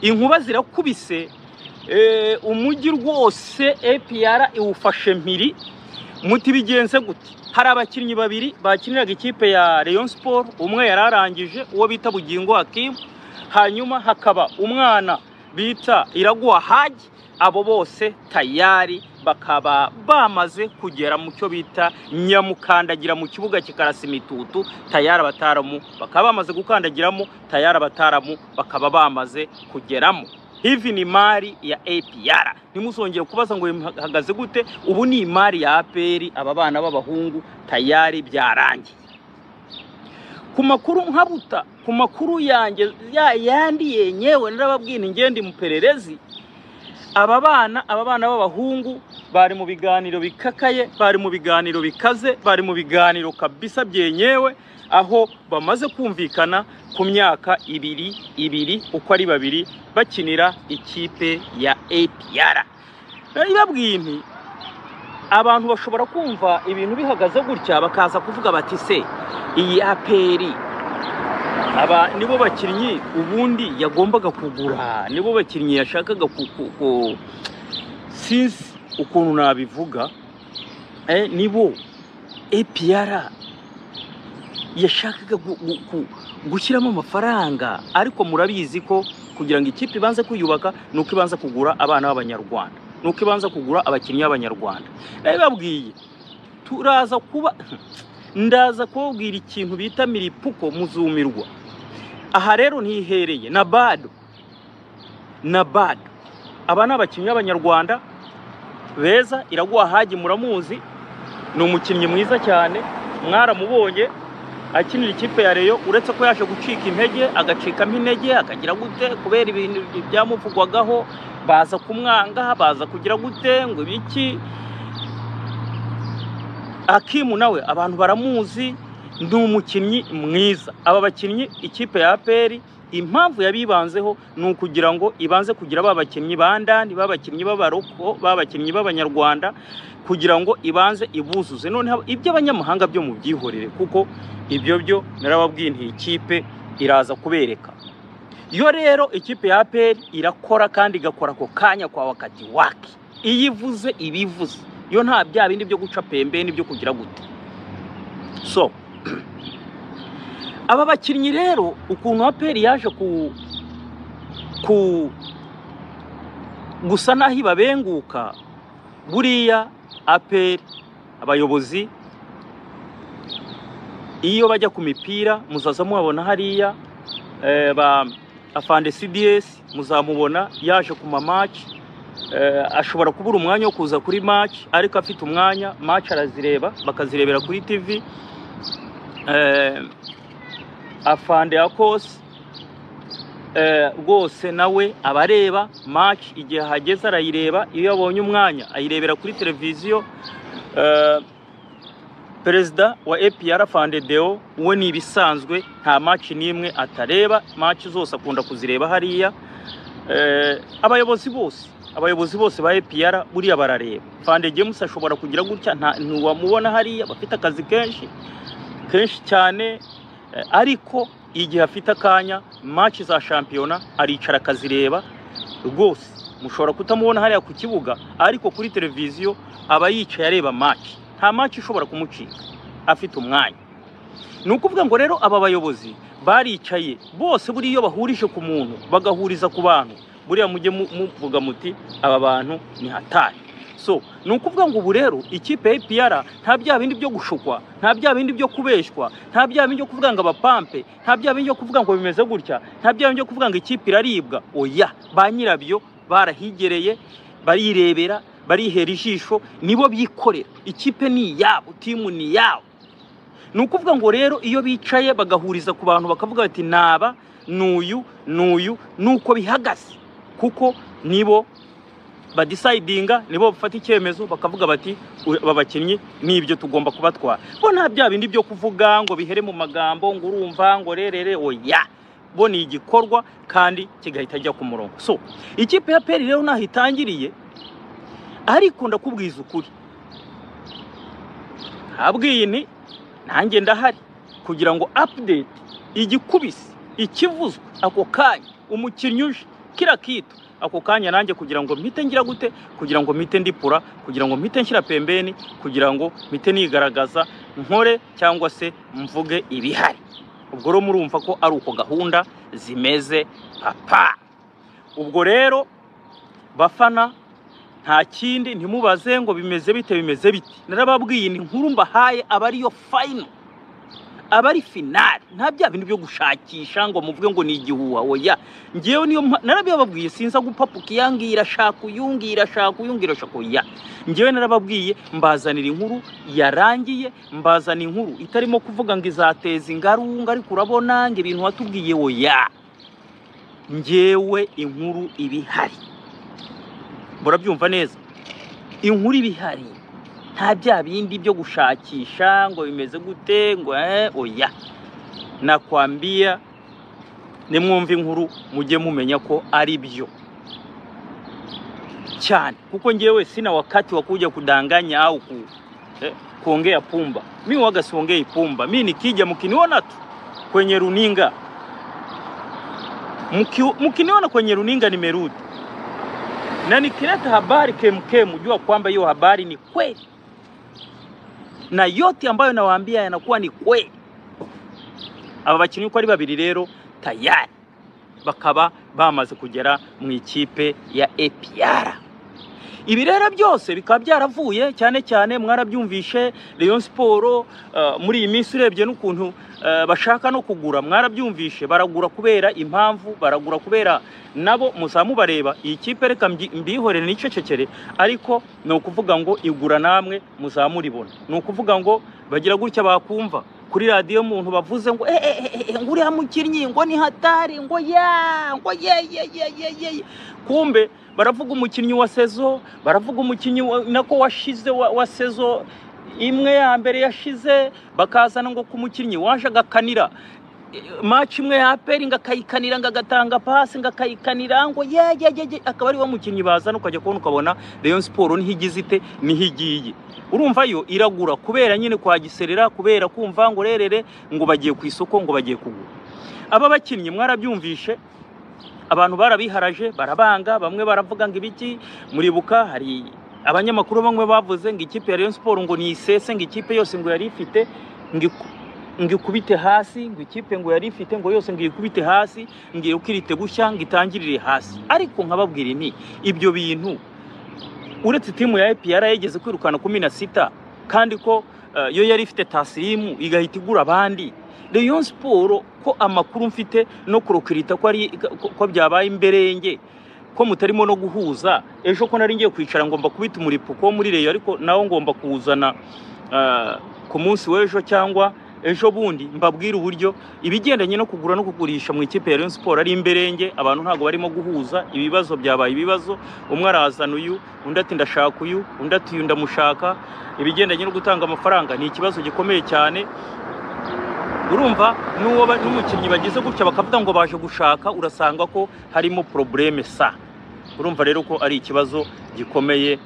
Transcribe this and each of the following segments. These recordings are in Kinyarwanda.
Inkuba zirakubise, umujyi rwose APR iwufashe mpiri. Muti bigenze gute? Hari abakinnyi babiri bakiniraga ikipe ya Rayon Sport. Umwe yari arangije, uwo bita Bugingo Hakim, hanyuma hakaba umwana bita Iraguha Haji. Abo bose tayari bakaba bamaze kugera mu cyo bita nyamukandagira mu kibuga kikarasa imitutu. Tayari abataramu bakaba bamaze gukandagiramo, tayari abataramu bakaba bamaze kugeramo. Hivi ni mali ya APR. Ntimuzongere kubaza ngo bihagaze gute. Ubu ni imari ya APR. Aba bana b'abahungu tayari byarangiye. Ku makuru nkabuta, ku makuru yanjye ya yandi yenyewe, narababwiye nti ngende mupererezi. Aba bana b'abahungu bari mu biganiro bikakaye, bari mu biganiro bikaze, bari mu biganiro kabisa byenyewe, aho bamaze kumvikana ku myaka 2 2 uko ari babiri bakinira ikipe ya APR. Naribabwiye nti abantu bashobora kumva ibintu bihagaze gutya, bakaza kuvuga bati: "Se iyi APR, aba nibo bakinnyi ubundi yagombaga kugura, nibo bakinnyi yashakaga ku sinzi ukuntu nabivuga, nibo APR yashakaga gushyiramo amafaranga?" Ariko murabizi ko kugira ngo ikipe ibanze kwiyubaka ni uko ibanza kugura abana b'Abanyarwanda, ni uko ibanza kugura abakinnyi b'Abanyarwanda. Nabibabwiye, turaza kuba ndaza kubabwira ikintu bita milipuko, muzumirwa. Aha rero ntihereye na bado na bado. Aba ni abakinnyi b'Abanyarwanda beza. Iraguha Haji muramuzi, ni umukinnyi mwiza cyane, mwaramubonye akinira ikipe ya Rayon, uretse ko yaje gucika intege, agacikamo intege, akagira gute kubera ibintu byamuvugwagaho, baza kumwanga, baza kugira gute ngo ibiki. Hakimu nawe abantu baramuzi, ni umukinnyi mwiza. Aba bakinnyi ikipe ya APR impamvu yabibanzeho ni ukugira ngo ibanze kugira ba bakinnyi ba ndani, ba bakinnyi b'abaroko, ba bakinnyi b'Abanyarwanda, kugira ngo ibanze ibuzuze. Noneho iby'abanyamahanga byo mu byihorere, kuko ibyo byo narababwiye nti ikipe iraza kubereka. Iyo rero ikipe ya APR irakora kandi igakora ako kanya kwa wakati wake. Iyo ivuze ibivuze, yo nta bya bindi byo guca pembeni byo kugira gute. So aba bakinnyi rero, ukuntu APR yaje ku gusa naho ibabenguka, buriya APR abayobozi iyo bajya ku mipira muzaza mubabona hariya, ba afande CDS muzamubona yaje ku ma match. Ashobora kubura umwanya wo kuza kuri match, ariko afite umwanya match arazireba, bakazirebera kuri TV. Afande Akos rwose nawe abareba match, igihe ahageze arayireba, iyo yabonye umwanya ayirebera kuri televiziyo. Perezida wa APR Afande Deo we ni ibisanzwe, nta match n'imwe atareba, match zose akunda kuzireba hariya. Abayobozi bose ba APR buriya barareba. Fande James ashobora kugira gutya ntiwamubona hariya, bafite akazi kenshi kenshi cyane, ariko igihe afite akanya match za shampiyona aricara akazireba rwose. Mushobora kutamubona hariya ku kibuga, ariko kuri televiziyo aba yicaye areba match, nta match ishobora kumucika afite umwanya. Ni ukuvuga ngo rero aba bayobozi baricaye bose. Buriya iyo bahurije ku muntu, bagahuriza ku bantu, buriya mujye muvuga muti aba bantu ni hatari. So ni ukuvuga ngo ubu rero ikipe ya APR nta bya bindi byo gushukwa, nta bya bindi byo kubeshwa, nta bya bindi byo kuvuga ngo abapampe, nta bya bindi byo kuvuga ngo bimeze gutya, nta bya bindi byo kuvuga ngo ikipe iraribwa. Oya, ba nyirabyo barahigereye, barirebera, barihera ijisho, nibo bikorera ikipe, ni iyabo, timu ni iyabo. Ni ukuvuga ngo rero iyo bicaye bagahuriza ku bantu, bakavuga bati naba n'uyu n'uyu, nuko bihagaze, kuko nibo badecidinga, nibo bafata icyemezo, bakavuga bati aba bakinnyi nibyo tugomba kubatwara. Bo nta bya bindi byo kuvuga ngo bihere mu magambo, ngo urumva ngo rerere, oya, bo ni igikorwa kandi kigahita ajya ku murongo. So ikipe ya APR rero naho itangiriye, ariko ndakubwiza ukuri, habwiye nti nanjye ndahari kugira ngo update igikubise, ikivuzwe ako kanya, umukinnyi uje. Kila kitu ako kanya nanjye kugira ngo mpite ngira gute, kugira ngo mpite ndipura, kugira ngo mpite nshyira pembeni, kugira ngo mpite nigaragaza nkore cyangwa se mvuge ibihari. Ubwo rero murumva ko ari uko gahunda zimeze papa. Ubwo rero bafana, nta kindi, ntimubaze ngo bimeze bite, bimeze bite. Narababwiye, ni inkuru mbahaye aba ariyo final, aba ari finale, nta bya bintu byo gushakisha ngo muvuge ngo ni igihuha. Oya, ngewe niyo narabibabwiye, sinza gupapuka iyangira shaka uyungira shaka uyungira shaka. Oya, ngewe narababwiye, mbazanira inkuru yarangiye, mbazana inkuru itarimo kuvuga ngo izateza ingarunga, ariko urabona ngo ibintu watubwiye. Oya, ngewe inkuru ibihari, murabyumva neza, inkuru ibihari, nta bya bindi byo gushakisha ngo bimeze gute ngo oya. Nakwambia, nimwumva inkuru mujye mumenya ko ari byo cyane, kuko ngewe sina wakati wa kuja kudanganya au kuongea pumba. Mi waga siongei pumba. Mi nikija mkiniona tu kwenye runinga, mkiniona kwenye runinga nimerudi na nikileta habari kemkemu, jua kwamba hiyo habari ni kweli na yote ambayo nawaambia yanakuwa ni kweli. Aba bakinnyi uko ari babiri rero tayari bakaba bamaze kugera mu ikipe ya APR. Ibi rero byose bikaba byaravuye cyane cyane, mwarabyumvishe, Rayon Sport muri iyi minsi urebye n'ukuntu bashaka no kugura, mwarabyumvishe, baragura kubera impamvu, baragura kubera nabo muzamubareba. Iyi kipe reka mbihorere nicecekere, ariko ni ukuvuga ngo igura namwe muzamuribona. Ni ukuvuga ngo bagira gutya bakumva kuri radiyo umuntu bavuze ngo eh, eh, eh, ngo uriya mukinnyi ngo ni hatari, ngo ya ngo ye ye ye ye ye, kumbe baravuga umukinnyi wa saison, baravuga umukinnyi nako washize wa saison imwe ya mbere yashize, bakazana ngo ku mukinnyi waje agakanira match imwe ya APR, ngo akayikanira, ngo agatanga pasi, ngo akayikanira, ngo ye ye ye ye, akaba ari wo mukinnyi bazana. Ukajya kubona ukabona Rayon Sport niho igize ite, niho igiye. Urumva yo iragura kubera nyine kwa giserera, kubera kumva ngo rerere ngo bagiye ku isoko, ngo bagiye kugura. Aba bakinnyi mwarabyumvishe, abantu barabiharaje, barabanga, bamwe baravuga ngo ibiki. Muribuka hari abanyamakuru bamwe bavuze ngo ikipe ya Rayon Sport ngo ni isese, ngo ikipe yose ngo yari ifite ngo ikubite hasi, ngo ikipe ngo yari ifite ngo yose ngo ikubite hasi, ngo irukirite gushya, ngo itangirire hasi. Ariko nkababwira nti ibyo bintu, uretse timu ya APR yigeze kwirukana 16, kandi ko yo yari ifite tasirimu igahita igura abandi, Rayon Sport ko amakuru mfite no kurokirita ko ari ko byabaye imberenge, ko mutarimo no guhuza. Ejo ko nari ngiye kwicara ngomba kubita umuripuko wo muri Rayon, ariko nawo ngomba kuwuzana ku munsi w'ejo cyangwa ejo bundi, mbabwire uburyo ibigendanye no kugura no kugurisha mu ikipe ya Rayon Sport ari imberenge. Abantu ntabwo barimo guhuza, ibibazo byabaye ibibazo, umwe arazana uyu, undi ati ndashaka uyu, undi ati uyu ndamushaka. Ibigendanye no gutanga amafaranga ni ikibazo gikomeye cyane. Urumva n'uwo n'umukinnyi bagize gutya bakavuga ngo baje gushaka, urasanga ko harimo problème sa. Urumva rero ko ari ikibazo gikomeye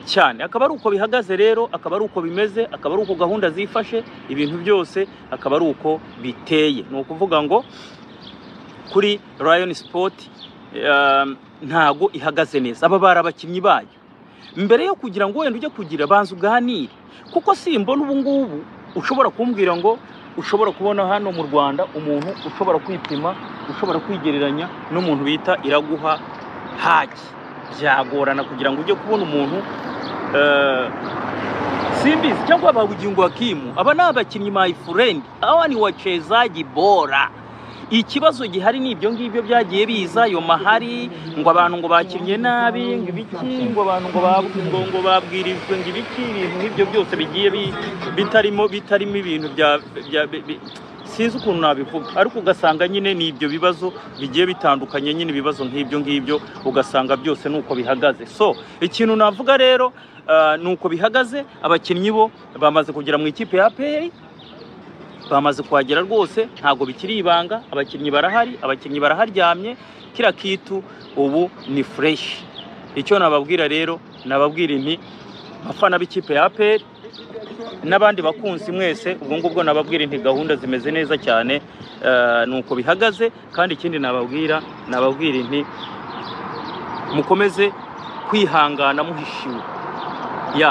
cyane. Akaba ari uko bihagaze rero, akaba ari uko bimeze, akaba ari uko gahunda zifashe, ibintu byose akaba ari uko biteye. Ni ukuvuga ngo kuri Rayon Sport ntago ihagaze neza. Aba bari abakinnyi bayo, mbere yo kugira ngo wenda ujye kugira, banza uganire, kuko simbona ubu ngubu ushobora kumbwira ngo ushobora kubona hano mu Rwanda umuntu ushobora kwipima, ushobora kwigereranya n'umuntu bita Iraguha Haji. Byagorana kugira ngo ujye kubona umuntu simbizi, cyangwa ba Bugingo Hakimu. Aba ni abakinnyi, my friend, aba ni wachezaji bora. Ikibazo gihari ni ibyo ngibyo byagiye biza ayo mahari, ngo abantu ngo bakinnye nabi, ngo ibiki, ngo abantu ngo babwirijwe, ngo ibiki, ibintu nk'ibyo byose bigiye bitarimo ibintu bya sinzi ukuntu nabivuga, ariko ugasanga nyine ni ibyo bibazo bigiye bitandukanye nyine, ibibazo nk'ibyo ngibyo, ugasanga byose ni uko bihagaze. So ikintu navuga rero ni uko bihagaze. Abakinnyi bo bamaze kugera mu ikipe ya APR, bamaze kuhagera rwose, ntabwo bikiri ibanga. Abakinnyi barahari, abakinnyi baraharyamye, kila kitu ubu ni fresh. Icyo nababwira rero, nababwira nti bafana b'ikipe ya APR n'abandi bakunzi mwese, ubwo ngubwo nababwira nti gahunda zimeze neza cyane, ni uko bihagaze. Kandi ikindi nababwira, nababwira nti Mukomeze kwihangana muhishiwe ya.